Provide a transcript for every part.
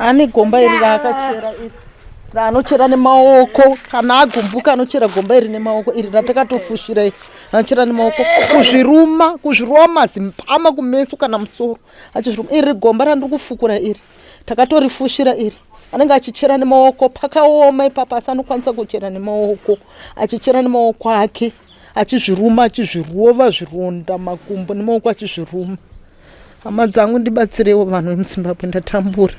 Ane gomba iri raakachera iri raanochera nemaoko kana agumbuka anochera gomba iri nemaoko iri ratakatofushira iri anochera nemaoko kuzviruma kuzvirova mazimpama kumeso kana musoro achizviruma iri gomba randiri kufukura iri takatorifushira iri anenge achichera nemaoko pakaoma ipapa asi anokwanisa kuchera nemaoko achichera nemaoko ake achizviruma achizvirova zvironda makumbo nemaoko achizviruma Hama dzangu ndibatsirewo vanhu vemuZimbabwe ndatambura.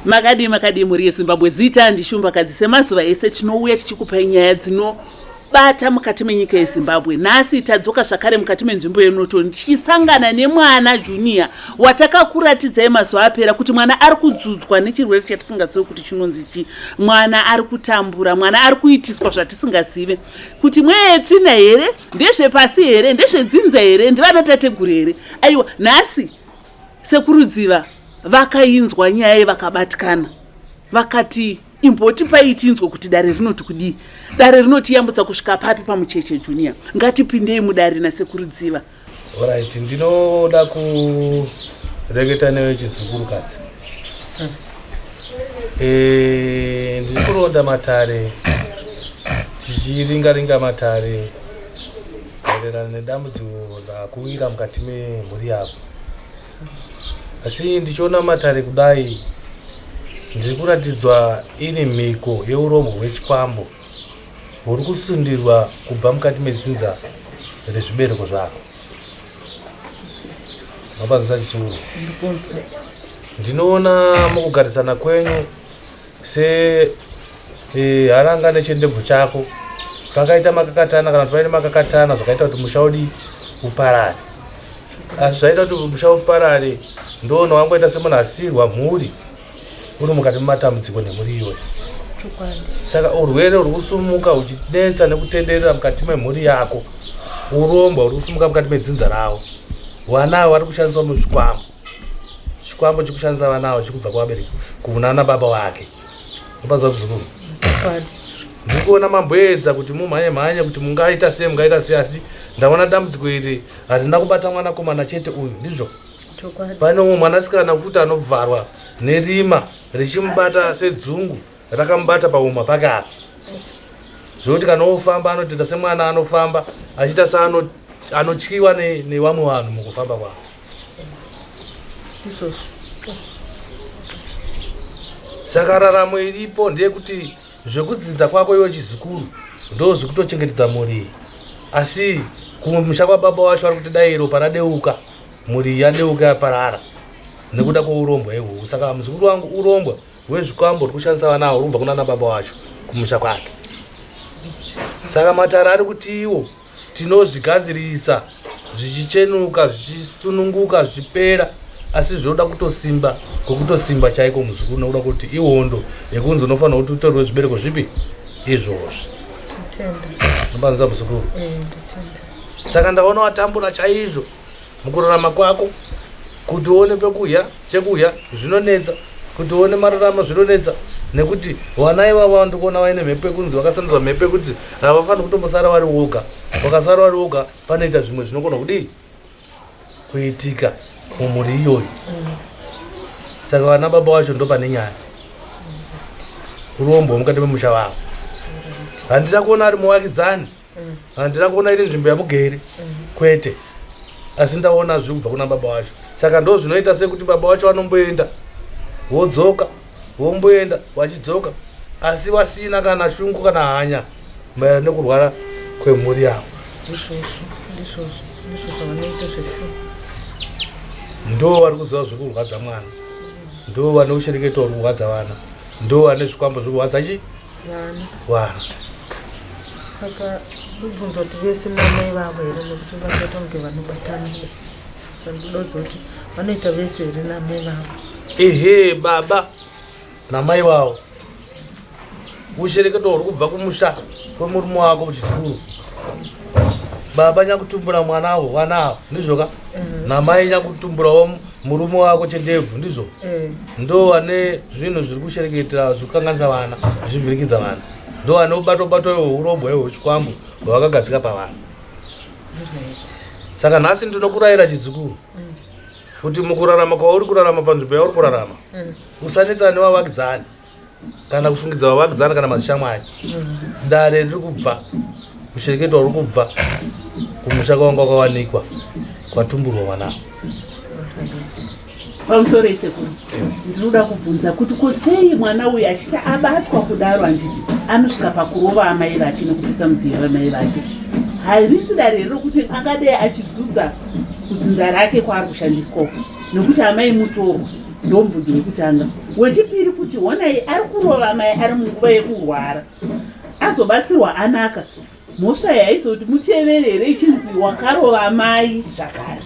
Makadii makadii mhuri yeZimbabwe zita ndishumbakadzi semazuva ese tinouya tichikupai nyaya dzinobata mukati menyika yeZimbabwe. Nhasi tadzoka zvakare mukati menzvimbo yeNorton tichisangana nemwana Junior watakakuratidzai mazuva apera kuti mwana ari kudzudzwa nechirwere chatisingazive kuti chinonzi chii. Mwana ari kutambura, mwana ari kuitiswa zvatisingazive. kuti mweya yetsvina here ndezvepasi here ndezvedzinza here ndivana tateguru here aiwa nhasi sekurudziva vakainzwa nyaya yevakabatikana vakati imbotipai tinzwe kuti dare rinoti kudii dare rinotiyambutsa kusvika papi pamucheche junior ngatipindei mudare nasekurudziva Alright, ndinoda kureketa newe chizukurukadzi. Hmm. Eh, ndiri kuronda matare tichiringa ringa matare maererano nedambudziko rakuwira mukati memhuri yako. Asi ndichiona matare kudai ndiri kuratidzwa iri mhiko yeurombo hwechikwambo. Uri kusundirwa kubva mukati medzinza rezvibereko zvako. Mapanzisa chitsuro. Ndinoona mukugarisana kwenyu se e, haranga nechendebvu chako pakaita makakatana kana kuti paine makakatana zvakaita kuti musha udi uparare. Asi zvaita kuti musha uparare ndoona wangoita semunhu asirwa mhuri uri mukati mematambudziko nemhuri iyoyo saka urwere uri kusumuka uchinetsa nekutenderera mukati memhuri yako urombwa uri kusumuka mukati medzinza ravo vana avo vari kushandiswa muzvikwambo chikwambo chikushandisa vana avo chikubva kuvabereki kunana baba wake unopanzwa muzukuru ndiri kuona mamboedza kuti mumhanye mhanye kuti mungaita sei mungaita sei asi ndaona dambudziko iri harina kubata mwanakomana chete uyu ndizvo Pane umwe mwanasikana futi anovharwa nerima richimubata sedzungu rakamubata pahuma pake apa zvekuti kana ofamba anotoita semwana anofamba achiita seanotyiwa nevamwe vanhu mukufamba kwavo saka raramo iripo ndeyekuti zvekudzidza kwako iwe chizukuru ndo zvikutochengetedza mhuri iyi asi kumusha kwababa wacho vari kuti dai ropa radeuka mhuri yadeuka yaparara nekuda kweurombwa ihwohwu saka muzukuru wangu urombwa hwezvikwambo uri kushandisa vana avo rubva kunana baba wacho kumusha kwake saka matare ari kuti iwo tinozvigadzirisa zvichichenuka zvichisununguka zvichipera asi zvinoda kutosimba kwekutosimba chaiko muzukuru nekuda kuti ihondo yekunzi unofanira kuti utorwe zvibereko zvipi izvozvi nopanza muzukuru eh, saka ndaona watambura chaizvo mukurarama kwako kuti uone pekudya chekudya zvinonetsa kuti uone mararamo zvinonetsa nekuti vana ivava ndikuona vaine mhepo yekunzi vakasandudzwa mhepo yekuti havafaniri kutombosara vari woga vakasara vari woga panoita zvimwe zvinogona kudii kuitika mumhuri iyoyo saka vana baba vacho ndo pane nyaya urombwa mukati memusha vavo handina kuona ari muvakidzani handina kuona iri nzvimbo yamugere kwete asi ndaona zviri kubva kuna baba vacho saka ndo zvinoita sekuti baba vacho vanomboenda wodzoka womboenda wachidzoka asi vasina kana shungu kana hanya maererano nekurwara kwemhuri yavo ndo vari kuziva zvekurwadza mwana ndo vane ushereketo uri kurwadza vana ndo vane zvikwambo zvekurwadza chi vana vana saka ndobvunza kuti vese namai vavo here nekuti vanoita kunge vanobatana saka ndoda kuziva kuti vanoita vese here namai vavo ehe baba namai vavo ushereketo huri kubva kumusha kwemurume wako kuchizukuru baba nyakutumbura mwana avo vana avo ndizvoka mm. namai nyakutumburawo murume wako chendebvu ndizvo mm. ndo vane zvinhu zviri kushereketera zviri kukanganisa vana zvichivhirikidza vana ndo vane ubato bato hweurombwa hwechikwambo hwavakagadzika pavana saka nhasi ndinokurayira chizukuru mm. Kuti mukurarama kwauri kurarama panzvimbo yauri kurarama usanetsana nevavakidzani kana kufungidza vavakidzani kana mazishamwari. Dare riri kubva, kushereketwa ruri kubva kumusha kwanga kwakawanikwa kwatumburwa mwana. Pamusoro isekuru, ndinoda kubvunza kuti ko sei mwana uyu achiti abatwa kudaro, handiti anosvika pakurova amai vake nekuputsa mudziyo vamai vake? Harisi dare here rokuti angadai achidzudza kudzinza rake kwaari kushandiswa uku, nekuti amai mutorwa? Ndomubvunzo wekutanga. Wechipiri, kuti honai ari kurova amai ari munguva yekurwara, azobatsirwa anaka, mhosva yaizoti mutevere here ichinzi wakarova amai zvakare?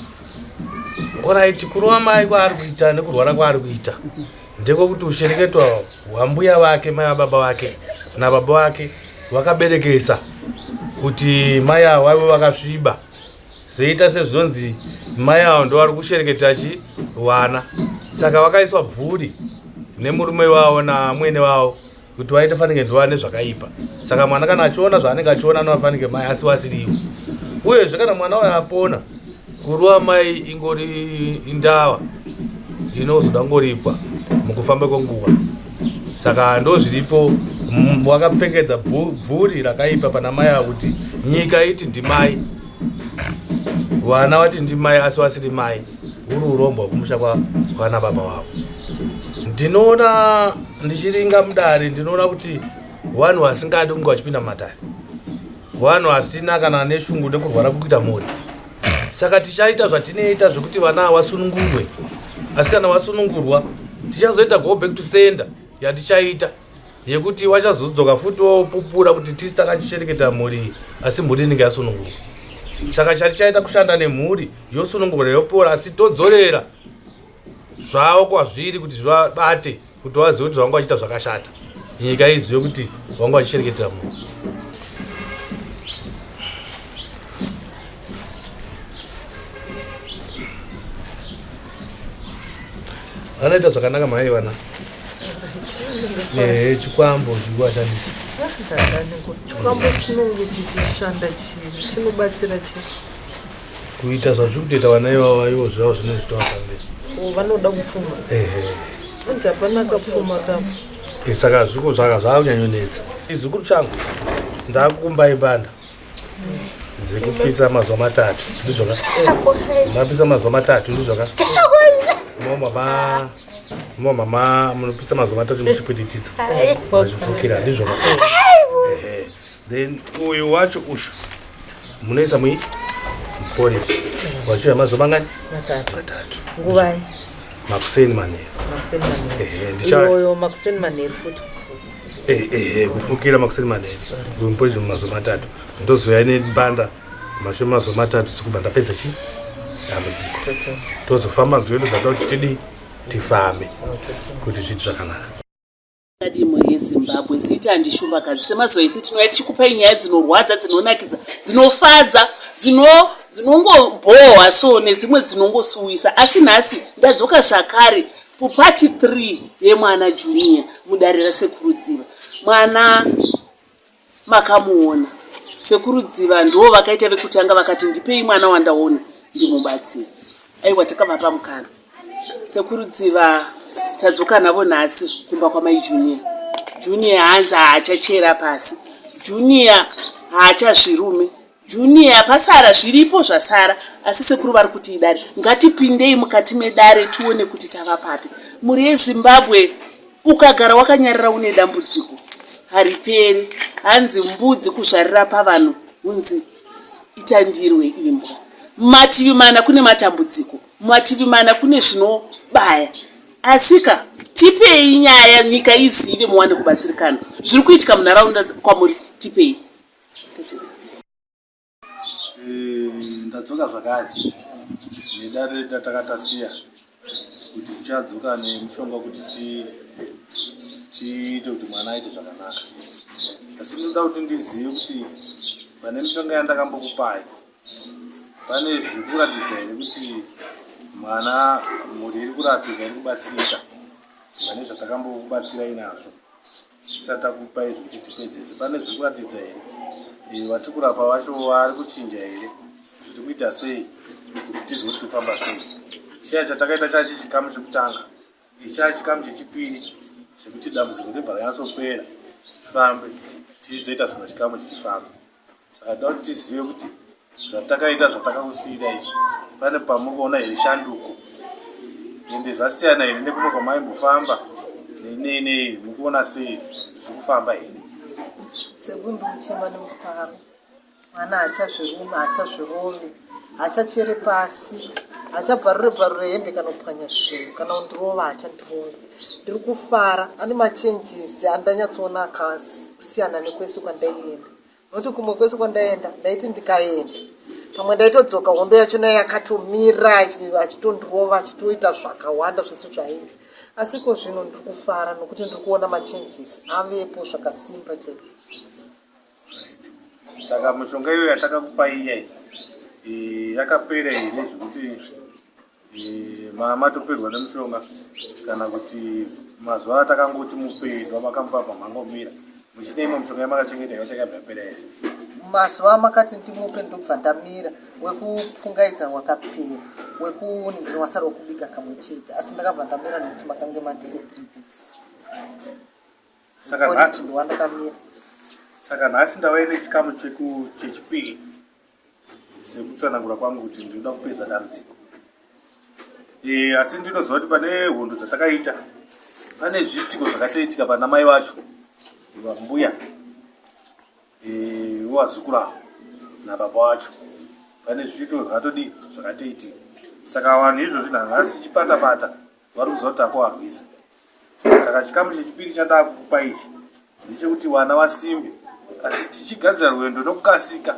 Alright, kurova mai kwaari kuita nekurwara kwaari kuita ndekwekuti ushereketwa hwambuya vake, mai vababa vake nababa vake, vakaberekesa kuti mai avo vaive vakasviba, zvoita sezvinonzi mai avo ndo vari kushereketa chi vana. Saka vakaiswa bvuri nemurume wavo namwene wavo kuti vaite fanike ndova nezvakaipa. Saka mwana kana achiona zvaanenge achiona anovafanike mai, asi vasiriwo. Uyezve kana mwana uyo apona, kurova mai ingori indava inozoda ngoripwa mukufamba kwenguva. Saka ndo zviripo. Wakapfekedza bvuri rakaipa pana mai avo kuti nyika iti ndimai, vana vati ndimai, asi vasiri mai. Uri urombo hwekumusha kwana baba wavo. Ndinoona ndichiringa mudare, ndinoona kuti vanhu vasingadi kunge vachipinda mumatare, vanhu vasina kana neshungu nekurwara kuita mhuri. Saka tichaita zvatinoita zvekuti vana ava vasunungurwe, asi kana vasunungurwa tichazoita go back to sender yatichaita yekuti vachazodzoka futi vopupura kuti tisi takachishereketa mhuri iyi, asi mhuri inenge yasunungurwa. Saka chatichaita kushanda nemhuri yosunungurwa yopora, asi todzorera zvavo kwazviri kuti zvivabate, kuti vazive kuti zvavanga vachiita zvakashata, nyika izive kuti vanga vachishereketera mhuri. Vanoita zvakanaka mai vana. Ehe, chikwambo chikuashandisa. Chikwambo chinonge chichishanda chii? Chinobatsira chii? Kuita zvazviri kutoita vana ivava ivo zvavo zvinenge zvitovafambira. O, vanoda kupfuma. Ehe. Anzi hapana kapfuma kapo. Saka zviko zvaka zvakunyanyonetsa. Chizukuru changu, ndakukumbai mbanda dzekupisa mazuva 3, ndizvoka? Mapisa mazuva 3, ndizvoka? Mama, mama, munopisa mazuva 3 muchipwititidza vachifukira, ndizvoka? Ehe. Then uyu wacho uyu munoisa mui muporridge wachiuya mazuva mangani? 3. 3. Nguvai? Makuseni, manheru. Makuseni, manheru. Ehe, ndicha Iyoyo makuseni, manheru futi? Ehe, kufukira makuseni, manheru, muporridge mumazuva 3. Ndozoya nembanda mashure mazuva 3 dzikubva ndapedza chi dambudziko, tozofamba nzwendo dzatoda kuti tidii, tifambe kuti zviiti zvakanaka. Kadii mhuri yeZimbabwe? Zita ndiShumbakadzi. Semazuva ese tinouya tichikupai nyaya dzinorwadza, dzinonakidza, dzinofadza, dzinongobhohwa so nedzimwe dzinongosuwisa. Asi nhasi ndadzoka zvakare kupart 3 yemwana Junior mudare raSekuru Dziva. Mwana makamuona, Sekuru Dziva ndo vakaita vekutanga vakati ndipei mwana wandaona ndimubatsire. Aiwa, takavapa mukana. Sekuru Dziva tadzoka navo nhasi kumba kwamai Junior. Junior hanzi haachachera pasi, Junior haachazvirume, Junior pasara zviripo zvasara, asi sekuru vari kuti idare. Ngatipindei mukati medare tione kuti tava papi. Mhuri yeZimbabwe, ukagara wakanyarara une dambudziko hariperi. Hanzi mbudzi kuzvarira pavanhu, hunzi itandirwe imbwa. Mativi mana kune matambudziko, mativi mana kune zvinobaya. Asika tipei nyaya nyika izive, muwane kubatsirikana zviri kuitika munharaunda kwamuri. Tipei. Ndadzoka zvakare nedare ratakatasiya kuti tichadzoka nemushonga kuti tiite kuti mwana aite zvakanaka. Asi ndinoda kuti ndizive kuti pane mishonga yandakambokupai, pane zviri kuratidza here kuti mwana, mhuri iri kurapika, iri kubatsirika pane zvatakambokubatsirai nazvo tisati takupai zvekuti tipedzese? Pane zviri kuratidza here? Vatiri kurapa vacho vari kuchinja here? Zviri kuita sei kuti tizive kuti tofamba sei? Chiya chatakaita chachi chikamu chekutanga, ichi chaa chikamu chechipiri chekuti dambudziko ribva ranyatsopera tifambe tichizoita zvimwe chikamu chichifamba. Saka toda kuti tizive kuti zvatakaita zvatakakusiira izvi pane pamukuona here shanduko ende zvasiyana here nekumwe kwamaimbofamba nei nei mukuona sei zviri kufamba here? Sekuru ndikuchema nemufaro mwana haachazvirumi haachazvirovi haachachere pasi haachabvarure bvarure hembe kana kupwanya zvinhu kana kundirova haachandirovi ndiri kufara ane machenjisi andanyatsoona akasiyana nekwese kwandaienda nokuti kumwe kwese kwandaienda ndaiti ndikaenda pamwe ndaitodzoka hondo yachona yakatomira achitondirova achitoita zvakawanda zvese zvaiita asi ko zvino ndiri kufara nokuti ndiri kuona machanges avepo zvakasimba chaizvo. Saka mishonga iyo yatakakupai iya iyi yakapera here zvekuti matoperwa nemushonga kana kuti mazuva atakangoti mupei ndovamakamupa pamangomira muchine imwe mishonga yamakachengeta yoti yakabva yapera yese? Mazuva amakati ndimupe ndobva ndamira, wekupfungaidza wakapera, wekuningirira wasara wekubika kamwe chete, asi ndakabva ndamira nekuti makange manditi 3 days. Saka nhasi ndowandakamira. Saka nhasi ndauya nechikamu chechipiri sekutsanangura kwangu kuti ndinoda kupedza dambudziko. E, asi ndinoziva kuti pane hondo dzatakaita pane zviitiko zvakatoitika pana mai vacho vambuya e, vevazukuru avo nababa vacho pane zviitiko zvakatodii zvakatoitika saka vanhu izvozvi nhasi chipatapata vari kuziva kuti takuvarwisa saka chikamu chechipiri chandaa kukupa ichi ndechekuti vana vasimbe asi tichigadzira rwendo nokukasika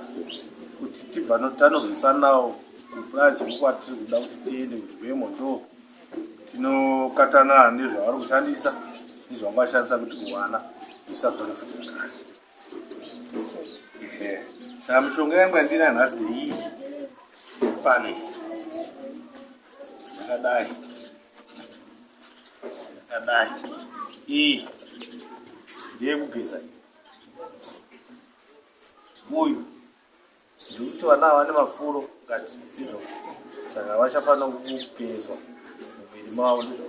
kuti tibva tanorwisana navo kupurazi kwatiri kuda kuti tiende kunzvimbo yemhondoro tinokatana nezvavari kushandisa nezvavanga vashandisa kuti kuvana zvisadzoke futi zvakare. Saka mishonga yangu yandinayo nhasi ndeiyi pane yakadai yakadai iyi ndeyekugeza uyu ndikuti vana ava nemafuro kati ndizvo saka vachafanira kugezwa muviri mavo ndizvo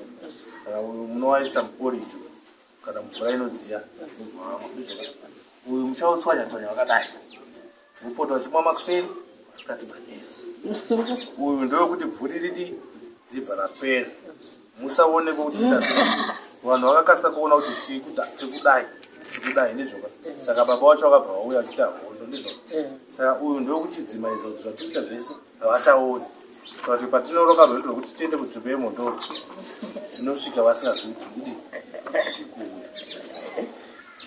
saka uyu munowaisa muporiji kana mvura inodziya ndizvo uyu muchautswanya tswanya wakadai mupota uchimwa makuseni masikati manheru uyu ndewekuti bvuri ridi ribva rapera musaonekwe kuti vanhu vakakasika kuona kuti tikudai tikudai ndizvoka saka baba wacho vakabva vauya vachiita hondo ndizvo saka uyu ndewekuchidzimaidza kuti zvatikuita zvese havachaoni saka kuti patinoroka rwendo rwekuti tiende kunzvimbo yemhondoro tinosvika vasingazivi kuti kudii tikuuya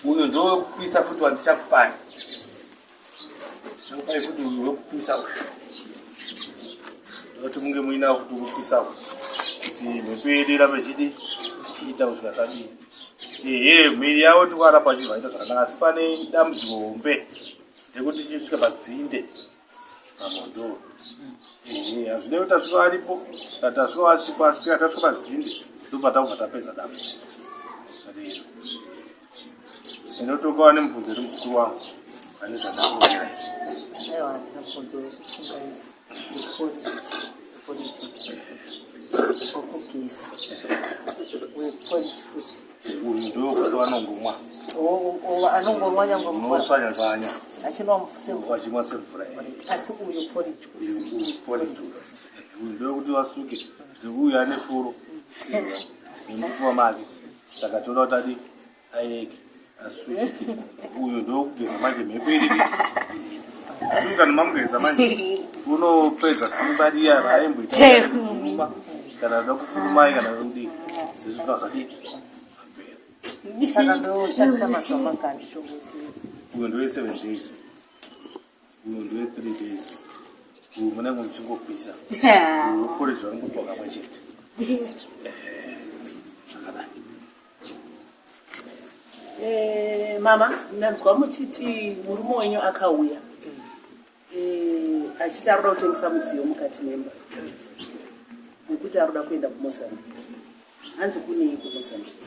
uyu ndowekupisa futi wandichakupai Ndichakupai futi uyu wekupisa uyu ndoti munge muinawo futi wekupisa uyu kuti mhepo yedu irambe ichidi ichiita kusvika tadii ehe mhiri yavo tikaramba vachivhaita zvakanaka asi pane dambudziko hombe rekuti tichisvika padzinde pamhondoro ehe hazvinei kuti tasvika varipo kana tasvika vasipo asi tika tasvika padzinde ndopatakubva tapedza dambudziko rero inotokawa nemubvunzo iri muzukuru wangu ane zvandakurongerai. Aiwa handina mubvunzo wekufungaidza wekugeza weporridge futi. Uyu ndokuti anongomwa anongomwa nyangwe unotswanya tswanya achinwa semvura achimwa semvura asi uyu porridge uyu porridge uyu ndokuti vasuke zvekuuyu ane furo nemupfuva make saka toda kuti adii ayeke asuke uyu ndokugeza manje mhepo iripi asi kana mamugeza manje unopedza simba riya raaimboita kana ada kukurumai kana kudii zvezvo zva zvadii zvapera saka ndoshandisa mazuva mangani shongo uyo ndowe 7 days uyo ndowe 3 days uyu munenge muchingopisa uyu weporridge vanongopiwa kamwe chete zvakadai Eh, mama ndanzwa muchiti murume wenyu akauya eh, achiti arikuda kutengesa mudziyo mukati memba nekuti arikuda kuenda kumozambique hanzi kunei kumozambique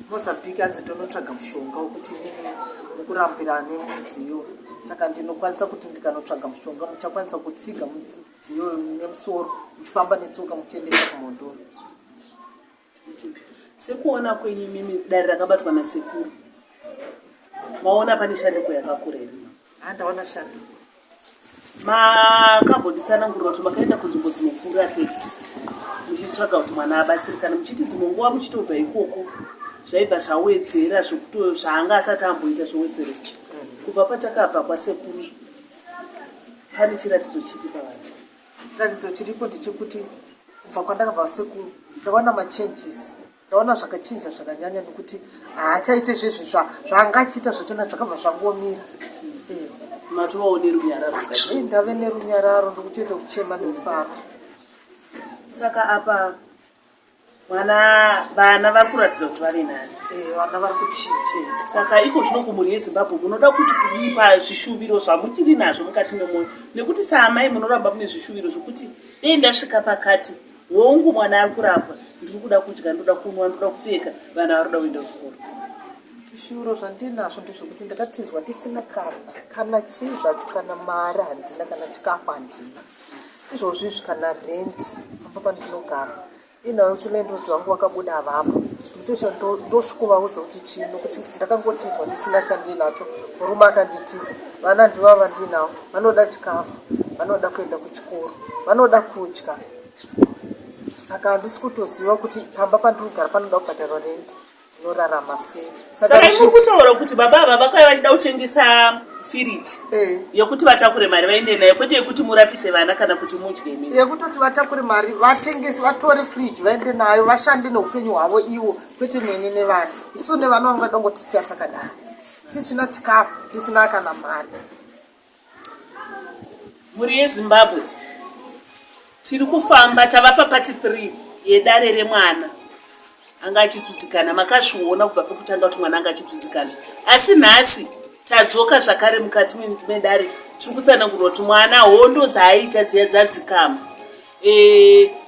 Mozambique hanzi tonotsvaga mushonga wekuti inini mukurambira nemudziyo. Saka ndinokwanisa kuti ndikanotsvaga mushonga muchakwanisa kutsiga mudziyo nemusoro muchifamba netsoka muchiendesa kumhondoro. Sekuona kwenyu imimi dare rakabatwa nasekuru maona pane shanduko yakakura here? Handaona shanduko. Makambonditsanangurira kuti makaenda kunzvimbo dzinopfuura 30 muchitsvaga kuti mwana abatsirikane, muchiti dzimwe nguva muchitobva ikoko zvaibva zvawedzera zvekuti zvaanga asati amboita zvowedzereka. Kubva patakabva kwasekuru pane chiratidzo chipi pavanhu? Chiratidzo chiripo ndechekuti kubva kwandakabva kwasekuru ndaona machanges, ndaona zvakachinja zvakanyanya nekuti haachaite zvezvi zvaanga achiita zvachona zvakabva zvangomira. Matovawo nerunyararo? Ndave nerunyararo, ndikutoita kuchema nemufaro. Saka apa mwana vana vari kuratidza kuti vave nani? Vana vari kuchinja. Saka iko zvino kumhuri yeZimbabwe munoda kuti kudii pazvishuviro zvamuchiri nazvo mukati memwoyo? Nekuti saamai munoramba mune zvishuviro zvokuti dei ndasvika pakati, hongu mwana ari kurapwa, ndiri kuda kudya, ndoda kunwa, ndoda kupfeka, vana vari kuda kuenda kuchikoro. Zvishuviro zvandinazvo ndezvekuti ndakatizwa tisina kana chii zvacho, kana mari handina, kana chikafu handina. Izvozvi izvi kana rent pamba pandinogara inhau yekuti landlord vangu vakabuda havapo, ndosvikovaudza kuti chii nokuti ndakangotizwa ndisina chandinacho. Murume akanditiza, vana ndivo vandinavo, vanoda chikafu, vanoda kuenda kuchikoro, vanoda kudya. Saka handisi kutoziva kuti pamba pandiri kugara panoda kubhadharwa rent, ndinorarama sei. Saka muri kutaura kuti baba ava vakauya vachida kutengesa firiji yekuti vatakure mari vaende nayo, kwete yekuti murapise vana kana kuti mudye imimi? Yekutoti vatakure mari vatengese, vatore firiji vaende nayo, vashande neupenyu hwavo ivo, kwete neni nevana. Isu nevana vanga dongotisiya takadaro, tisina chikafu, tisina kana mari. Mhuri yeZimbabwe, tiri kufamba tava papati 3 yedare remwana anga achidzidzikana. Makazviona kubva pekutanga kuti mwana anga achidzidzikana, asi nhasi tadzoka zvakare mukati medare. Tiri kutsanangurwa kuti mwana hondo dzaaita dziya dzadzikama.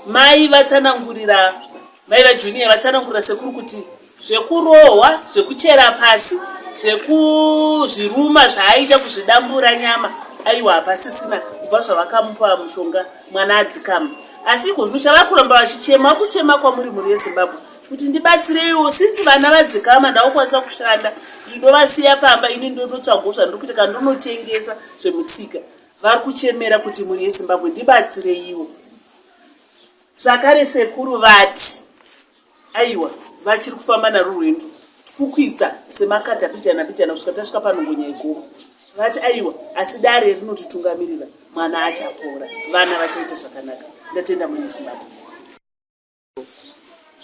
Mai vatsanangurira, mai vaJunior vatsanangurira sekuru kuti zvekurohwa, zvekuchera pasi, zvekuzviruma zvaaita, kuzvidambura nyama, aiwa hapasisina kubva zvavakamupa mushonga mwana adzikama. Asi iko zvino chavari kuramba vachichema, kuchema kwamuri mhuri yeZimbabwe kuti ndibatsireiwo, since vana vadzikama ndakukwanisa kushanda kuti ndovasiya pamba ini ndototsvago zvandiri kuita kana ndonotengesa zvemusika. Vari kuchemera kuti mhuri yeZimbabwe ndibatsireiwo zvakare. Sekuru vati aiwa vachiri kufamba naro rwendo kukwidza semakata pijana pijana kusvika tasvika panongonya yegomo. Vati aiwa asi dare rinotitungamirira, mwana achapora, vana vachaita zvakanaka. Ndatenda mune Zimbabwe.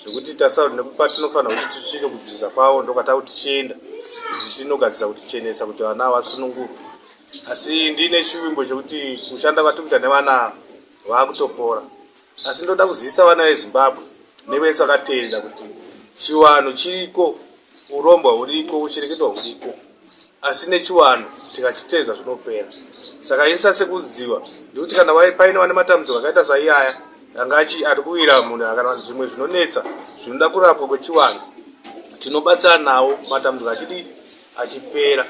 Zvekuti tasauri nekupatinofanira kuti tisvike kudzinza kwavo, ndokwatava tichienda kuti tichinogadzisa kutichenesa kuti vana vasunungurwe. Asi ndiine chivimbo chekuti kushanda kwatiri kuita nevana vaakutopora. Asi ndoda kuzivisa vana veZimbabwe nevese vakateerera kuti chivanhu chiriko, urombwa huriko, ushereketwa huriko, asi nechivanhu tikachiteedza zvinopera. Saka ini sasekudziwa ndikuti kana paine vane matambudziko akaita saiyaya anga ari kuwira munhu kana zvimwe zvinonetsa zvinoda kurapwa kwechivanhu, tinobatsira nawo matambudziko achidi achipera.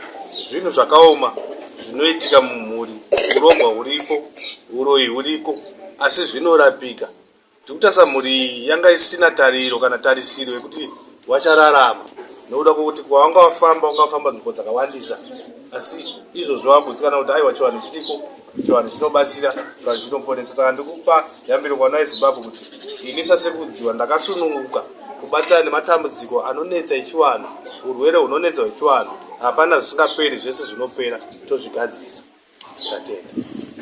Zvinhu zvakaoma zvinoitika mumhuri, urombwa huriko, uroyi huriko, asi zvinorapika. Tikutarisa mhuri iyi yanga isina tariro kana tarisiro yekuti wachararama, nekuda kwekuti kwawanga wafamba wanga wafamba nzvimbo dzakawandisa, asi izvozvo wagutsikana kuti aiwa chivanhu chiriko, chivanhu chinobatsira, chivanhu chinoponesa. Saka ndikupa yambiro kwana veZimbabwe kuti ini sasekudziwa ndakasununguka kubatsira nematambudziko anonetsa echivanhu, urwere hunonetsa hwechivanhu. Hapana zvisingaperi, zvese zvinopera, tozvigadzirisa. Ndatenda.